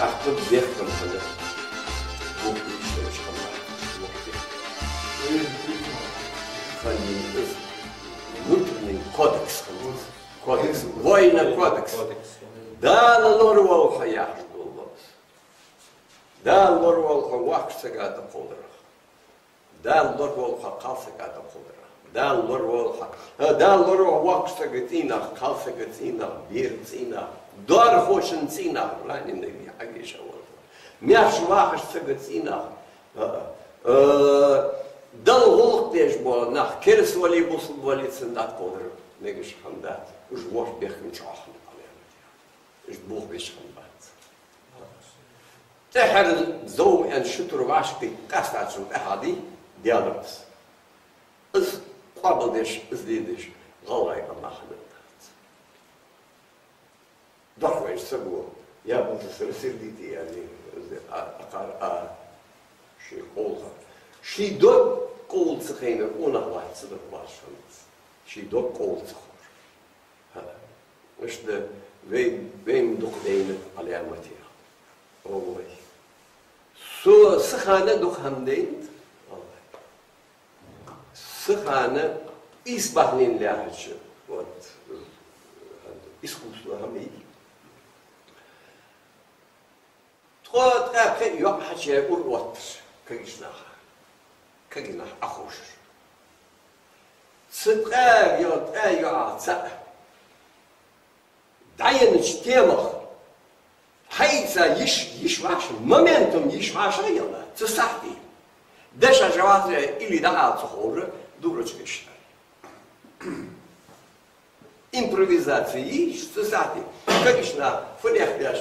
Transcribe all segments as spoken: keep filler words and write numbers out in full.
Ахту бехкам хана. Бу иштта хана. Хани из внутренний кодекс хана. Кодекс. Военный кодекс. Кодекс. Дала лораволва хьо яхаш дола. Дала лораволва хьо воккхача сага тӀакховдарах. Дала лораволва хьо кхалсага тӀакховдарах. Дала лораволва хьо, э, Дала лораволва хьо воккхача сага цӀийнах, кхалсага цӀийнах, бера цӀийнах, доархошта цӀийнах, раненый хьагийша валла. Маьрша вахача сага цӀийнах, э, э, Далла гӀулакх деш бола нах, кераста вале, бусалба вале, царна тӀакховдар мегаш хӀама дац. Уж воккха бехкам чӀоагӀа хинна къалена. Уж бохабеш хӀама бац. ТӀехьара зов аьнна ши тур вӀашагӀкхийтта къаьстачул тӀехьагӀа дий, Даьла раьза. Из къоабалдеш, из дийдеш, гӀалгӀай къамах хиннадац. Дохк вайна саго, я буду рассердитый, я не, а, а, а, ший къовлах. Ший дог къовла ца хайнар къонах вац, ца дог вац шоана. Ший дог къовла ца ховр. ХӀа. Иштта вай, вайна дукха дайнад Ӏаламате. О, вай. Со, са хана дукха хӀама дайнад. Са хана ийс бахьанен лаьрхӀача, вот, искусство хӀама йий. Ткъо, ткъаь пхи йоӀ хьачуяь ура отташ, кагийча наха. Кагий нах Ӏоховшаш. Цу ткъаь йоӀ, ткъаь йоӀах цаӀ дӀаеннача темах хьаийца йиш, йиш вӀаши, моментум йиш вӀашагӀъелла, цу сахьте. Дешаш вахе или дӀаала ца ховра, дурачка иштта. Импровизаци йий цу сахьте. Кагийча наха фунехдеш,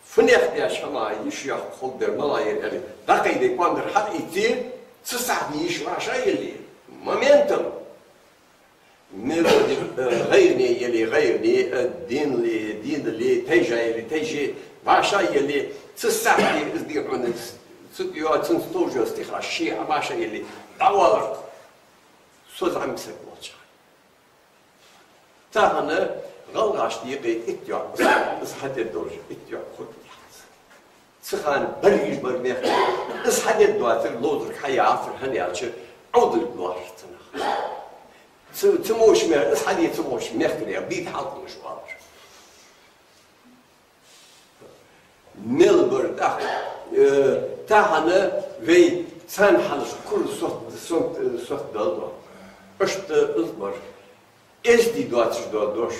фунехдеш хӀама йиш йоах хӀама дар, мала яр аьле, дӀакхайде, кондара хьаийце, цу сахьте йиш вӀашагӀъелле, моментум. Мелоди, э, гӀайране яле, гӀайране, э, дин ле, дин ле, тайжа яле, тайжа, вӀашагӀъелле, цу сахьте из дий хьона, цу йоа, цунца товш йола стихаш ший а вӀашагӀъелле, дӀавалар. Со зӀамига саг волча. Тахан гӀалгӀашта юкъе итт йоӀ, из хьаде долаш итт йоӀ хургьяц. Цу хана баргаш бар мехкарий, из хьаде доацар, ловзарг хьаяцар, хӀана аьлча, Ӏовдалга лоархӀаш цунах. Цу, цу моча мехкарий, из хьаде ца воалаш мехкарий, бийта хьалкхувш валар. Мел бар тӀаккха, э, тахан вай царна хьалхашка кура сот, сот, э, сот далла. Иштта из бар. Эздий доацаш дола дош,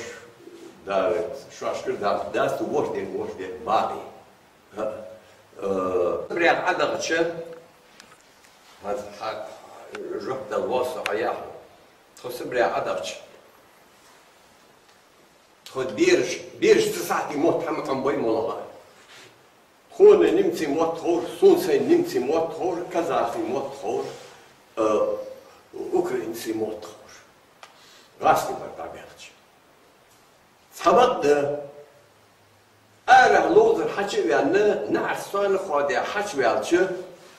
да, шоашкара дац, дац, вож ден, вож ден, бакъий. Э, э, прям Ӏадагача, хьа, хьа, жоп дала воал со хьаяхар. Тхо Сибре Ӏадагача. Тхо бераш, бераш цу сахьте мотт хӀама Ӏомабой моллагӀа. Тхона немций мотт ховр, сона сайна немций мотт ховр, казахий мотт ховр, э, украинций мотт ховр. ГӀазкхий бар дӀабаьхача. Цхьабакъда арахьа ловзар хьачу а ваьнна, наӀарца цхьана хоадаь хьачуваьлча,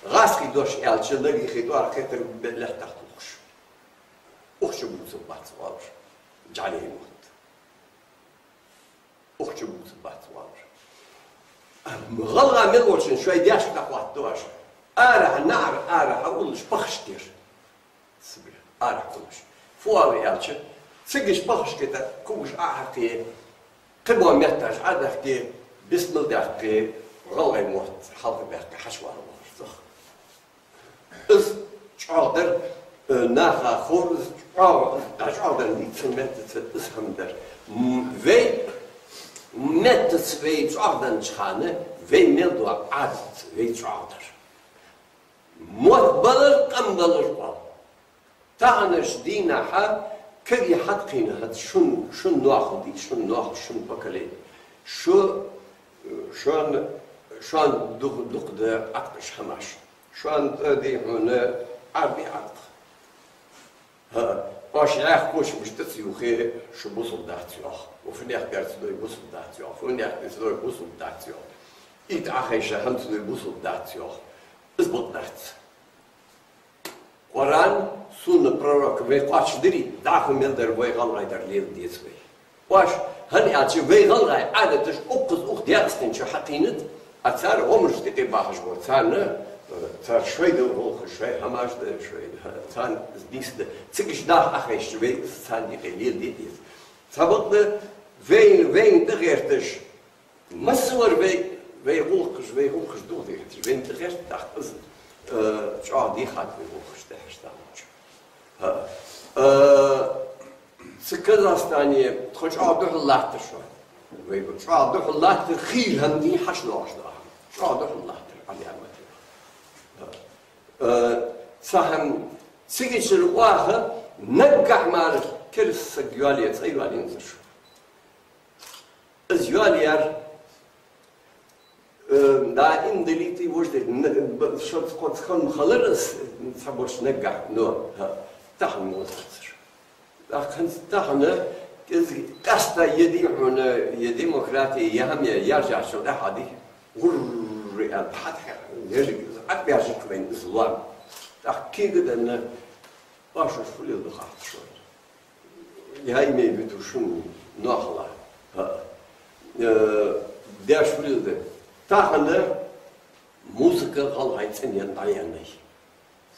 гӀазкхий дош аьлча, лархӀа хий тӀоара кхетар бе-, лаьттах тухуш. Укх чу бувцаргбац оалаш. ЖӀалей мотт. Укх чу бувцаргбац оалаш. ГӀалгӀа мел волчун шоай даьшка дӀахоаттаду аша. Арахьа наӀар, арахьа уллаш пахаш тера. Сибре арахьа уллаш. Фу оал аьлча, цигаш пахашка тӀа кугаш Ӏохьакхе, кхыбола метташ Ӏодахке, бисмал даьккхе, гӀалгӀай мотт хьалхабаьккхе хьачувала вахар цох. Из чӀоагӀдар, э, наха ховр, из чӀоагӀа, из дӀачӀоагӀдар ниццан меттаца из хӀама дар. М, вай меттаца вай чӀоагӀденнача хана, вай мел дола Ӏадат вай чӀоагӀдар. Мотт балар, къам балар къоал. Таханарча дийнахьа кагий хьатӀакхийна хӀанз шун, шун ноахал дий, шун ноахал, шун поколени. Шу, шоана, шоана дукха, дукха да Ӏаткъаш хӀамаш. Шоана тӀа дий хьона Ӏарбий Ӏаткъ. ХӀа, оаш яхкхуш мишта ца юхе, шу бусалба дац йоах. Фунех бер ца дой бусалба дац йоах. Фунех бер ца дой бусалба дац йоах. Итт Ӏохайша хӀама ца дой бусалба дац йоах. Из бакъ дац. Къуръан, сунна пророка вай кхоачашдирий, дӀахо мел дар вай гӀалгӀай дар леладе деза вай. Оаш, хӀана аьлча вай гӀалгӀай Ӏадаташ укхаза укх Даькъастен чу хьакхийнад, А цар гӀомараш тӀекхе бахаш бо, царна, э, цар шоай да гӀулакхаш, шоай хӀамаш да, шоай, царна из дийса да. Цига иштта нах Ӏохайшача, вай из царна юкъе леладе деза. Цхьабакъда вай, вайна тӀагӀерташ, массавар вай, вай гӀулакхаш, вай гӀулакхаш дукха дехьа, вайна тӀагӀерта тӀаккха из, э, чӀоагӀа дехад вай гӀулакхаш тӀехьашта луча. ХӀа. Э, цу Казахстане тхо чӀоагӀа духьал латтар шо. Вай чӀоагӀа духьал латтар, хийла хӀама дий, хьаш лоагӀаш да. ЧӀоагӀа духьал латтар, Ӏа яма тела. ХӀа. Э, цхьа хӀама цигачара оаха, наггахьа мара кераста саг йоалае, цкъа йоалаензар шо. Из йоалаяьр, э, да, инвалид вай, вождь, н-, б-, шо цкъа цхьан хилар из, цхьабараш наггахьа, но, хӀа, тахан мо лацар. ТӀаккха хӀанз тахан кӀезига къаьста, е дий хьона, е демократи, е хӀама, е яржачул тӀехьа дий, гӀурр аьнна, хьатӀа хье-, ерриг из Ӏобаьржача вайна из лоам. ТӀаккха кегаданна, башаш фу леладу хаттар шоана. Я имею в виду шун нохала. ХӀа. Э, деш фу леладу. Тахан музыка гӀалгӀай цӀенъенна дӀаяьннай.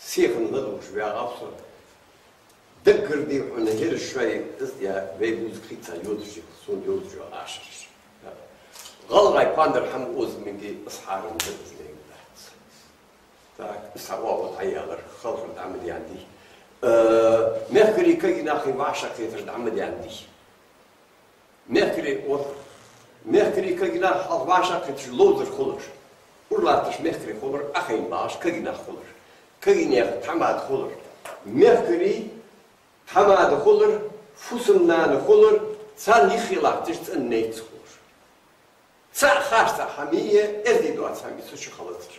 Сехана ладувгӀаш вагӀа со. Даггара дий хьона, хӀара шоай, из я вай музыка хийца йодаш я, сона йодаш я ашараш. ГӀалгӀай пандар хӀама оза мегаргдий, из хьарам да, из легаргдац. Так, из хьа оагӀув дӀаяьлар, халхар дӀа ма даьннадий. Э, мехкарий, кагий нахий вӀашагӀкхетар дӀа ма даьннадий. Мехкарий, вот, мехкарий, кагий нах хьалха вӀашагӀкхеташ ловзар хулар. Ура латташ мехкарий хулар, Ӏохайна багӀаш кагий нах хулар. Кагий наьха тхьамада хулар. Мехкарий тхьамада хулар, фусам-нана хулар, царна юхе латташ цӀена найц хулар. ЦаӀ харцахьа хӀама е, эздий доаца хӀама е, цу чу хилацар.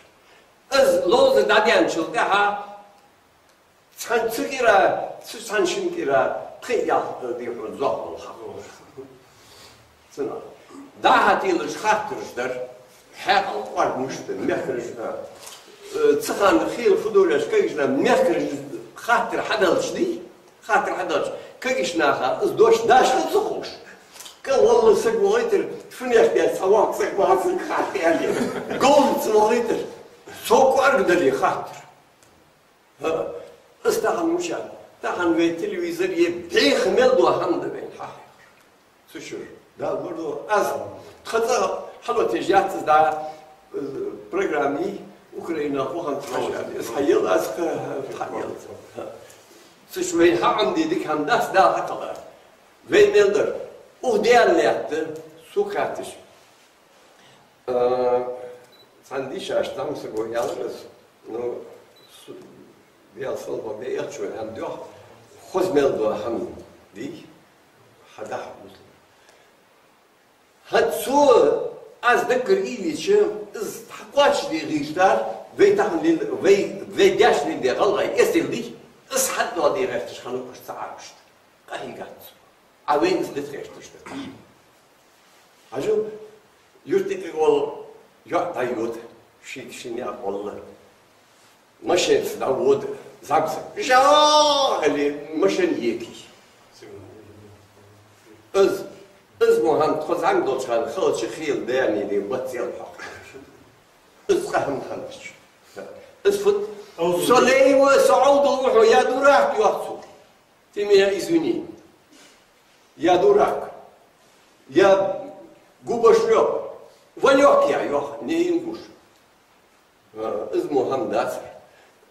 Из ловза дӀадаьнначул тӀехьа цхьан цу кӀира, цу цхьан шин кӀира пхи ялх дий хьона зох вола хьахулар. Цунах дӀа-хьа телаш хаттараш дар, хьаькъал кӀоаргаш дар, мехкараш, э, цу хана хийла фу долаш кагийча наха мехкараш хаттар хьаделча дий, хаттар хьаделча, кагийча наха из дош дашха ца ховш. КӀал валла саг вахийтар, фунех деш цхьа воккха саг ваха саг хаттар аьле. Говзанца вахийтар. Со кӀоарга дале хаттар. ХӀа, из тахан мичад. Тахан вай телевизор е бӀеха мел дола хӀама да вайна хьахьекхар. Цу чура. Да, лур ду. Аз тха цӀа хьалотеш яц из да, э, программа Украина ваханца хьажа. Из хьаел, аз кхы хьаел. ХӀа. Цу чу вайна хьаӀомаде дика хӀама дац, Дала хьакхелла. Вай мел дар. Укх ден лаьтта, сога хаьттача. Э, цхьан дийшача тӀа саго аьлар аз, ну, су-, Даьла салам хилда элчано аьнна, йоах, хоза мел дола хӀама дий, хьадахьа буза. ХӀанз цо аз даггара ийвича, из хьакхоачашде гӀертар, вай тахан лел-, вай, вай деш леладаь гӀалгӀай эздел дий, из хьатӀадоаладе гӀерташ хиннав уж цхьа Ӏарбашта. Къахьийгад цо. Ӏа вайна из дита гӀерташ да. Хьажал, юрта юкъе вола йоӀ дӀайода, ший, ший наькъа гӀолла. Машенаца дӀавода, зӀамсаг. Жа! Аьле, машен екий. Из, из мо хӀама тхо зӀамига долча хана хилча хийла даьннадий бац эл хьокх. Из цхьа хӀама хиннача. Из фуд? Со лейва, со Ӏовдал ва хьо, я дурак, йоах цо. Ты меня извини. Я дурак. Я губошлёп. Валёк я, йоах, не ингуш. Э, из мо хӀама дацар.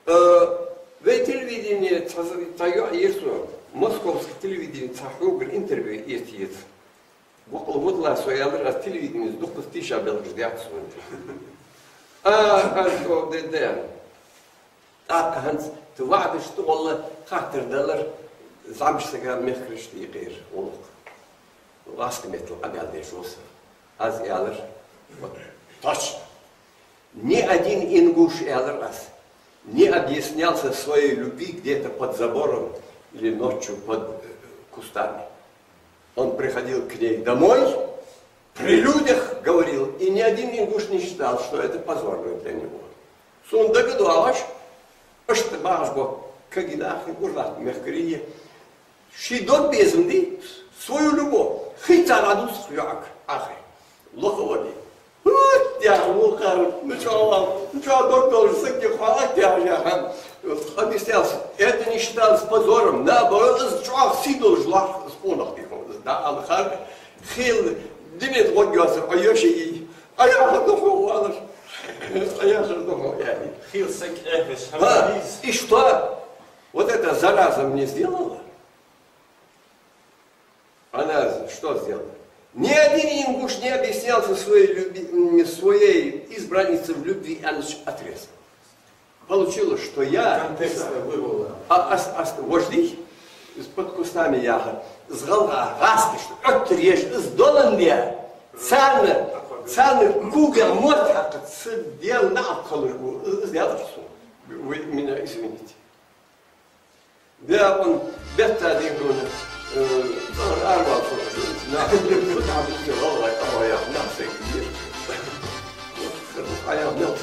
Э, вай телевидени, цхьа, цхьа йоӀ йир со, московски телевидени цхьа хьогара интервью эца еза. Бокъонца валлахӀи, со аьлар, аз телевиденес дукхаза тийша белгаш дац сона. А, а, со, де, де. ТӀаккха хӀанз тха ваӀдаш тӀагӀолла хаттар далар, зӀамига сага мехкарашта юкъера гӀулакх. Васка меттала къамаьл деш ва со. Аз аьлар, вот, точно. Ни один ингуш, аьлар аз, не объяснялся в своей любви где-то под забором или ночью под, э, кустами. Он приходил к ней домой, при людях говорил, и ни один ингуш не считал, что это позорно для него. Сона дагадоагӀаш, иштта багӀаш бола кагий нах, ура латта мехкарий, ший дог безам дий, свою любовь, хийца дӀадувц йоӀага Ӏохайна. Лохо вале. ХӀу, яхар, вокхар, ну чӀоагӀа, ну чӀоагӀа дог долаш саг я хьо, атта яхар. Объяснялся, это не считалось позором, наоборот, из чӀоагӀа сий долаш лоархӀаш из къонах дихо. Да, алхар, хил, димет гӀод йоацар, а йоша и, а яхар духо валаш, а яхар духо, яни. Хил саг эхаш, ха, и что? Вот эта зараза мне сделала. Она что сделала? Ни один ингуш не объяснялся своей, люби- м, своей избраннице в любви, она отрезала. Получилось, что я... Контекста вывела. А, ас- ас- вождих из-под кустами яха, из гӀалгӀа гӀаскаш, отрежь, из долан де. Царна, царна куга мот хьакха, ца дел наӀ кхалур бу, из дел арсу. Вы меня извините. Дакъун бетта дин дуна, э, цӀагӀара аравала фу хӀама, нах, фу хӀама дийцар, валлахӀи, къамаьл яха, нах сайга дийр. Ая, мел